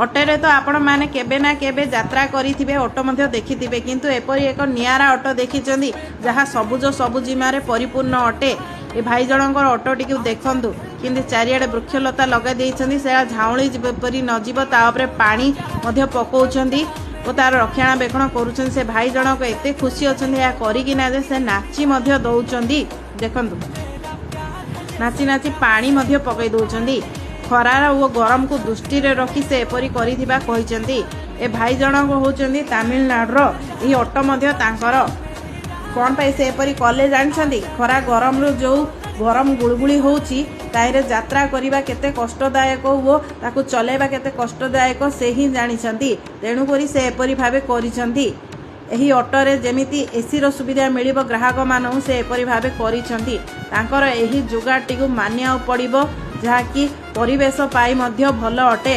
ଅଟୋରେ ତ ଆପଣମାନେ କେବେ ନା କେବେ ଯାତ୍ରା କରିଥିବେ, ଅଟୋ ମଧ୍ୟ ଦେଖିଥିବେ, କିନ୍ତୁ ଏପରି ଏକ ନିଆରା ଅଟୋ ଦେଖିଛନ୍ତି ଯାହା ସବୁଜ ସବୁଜିମାରେ ପରିପୂର୍ଣ୍ଣ ଅଟେ? ଏ ଭାଇ ଜଣଙ୍କର ଅଟୋଟିକୁ ଦେଖନ୍ତୁ, କେମିତି ଚାରିଆଡ଼େ ବୃକ୍ଷଲତା ଲଗାଇ ଦେଇଛନ୍ତି। ସେଟା ଝାଉଁଳି ଯେପରି ନଯିବ, ତା ଉପରେ ପାଣି ମଧ୍ୟ ପକଉଛନ୍ତି ଓ ତାର ରକ୍ଷଣାବେକ୍ଷଣ କରୁଛନ୍ତି। ସେ ଭାଇ ଜଣକ ଏତେ ଖୁସି ଅଛନ୍ତି ଏହା କରିକିନା ଯେ ସେ ନାଚି ମଧ୍ୟ ଦଉଛନ୍ତି। ଦେଖନ୍ତୁ, ନାଚି ନାଚି ପାଣି ମଧ୍ୟ ପକାଇ ଦଉଛନ୍ତି। ଖରାର ଓ ଗରମକୁ ଦୃଷ୍ଟିରେ ରଖି ସେ ଏପରି କରିଥିବା କହିଛନ୍ତି। ଏ ଭାଇ ଜଣକ ହେଉଛନ୍ତି ତାମିଲନାଡୁର। ଏହି ଅଟୋ ମଧ୍ୟ ତାଙ୍କର। କ'ଣ ପାଇଁ ସେ ଏପରି କଲେ ଜାଣିଛନ୍ତି? ଖରା ଗରମରୁ ଯେଉଁ ଗରମ ଗୁଳୁଗୁଳି ହେଉଛି, ତାହିଁରେ ଯାତ୍ରା କରିବା କେତେ କଷ୍ଟଦାୟକ ଓ ତାକୁ ଚଲାଇବା କେତେ କଷ୍ଟଦାୟକ, ସେ ହିଁ ଜାଣିଛନ୍ତି। ତେଣୁକରି ସେ ଏପରି ଭାବେ କରିଛନ୍ତି। ଏହି ଅଟୋରେ ଯେମିତି ଏସିର ସୁବିଧା ମିଳିବ ଗ୍ରାହକମାନଙ୍କୁ, ସେ ଏପରି ଭାବେ କରିଛନ୍ତି। ତାଙ୍କର ଏହି ଯୋଗାଡ଼ଟିକୁ ମାନିବାକୁ ପଡ଼ିବ, ଯାହାକି ପରିବେଶ ପାଇଁ ମଧ୍ୟ ଭଲ ଅଟେ।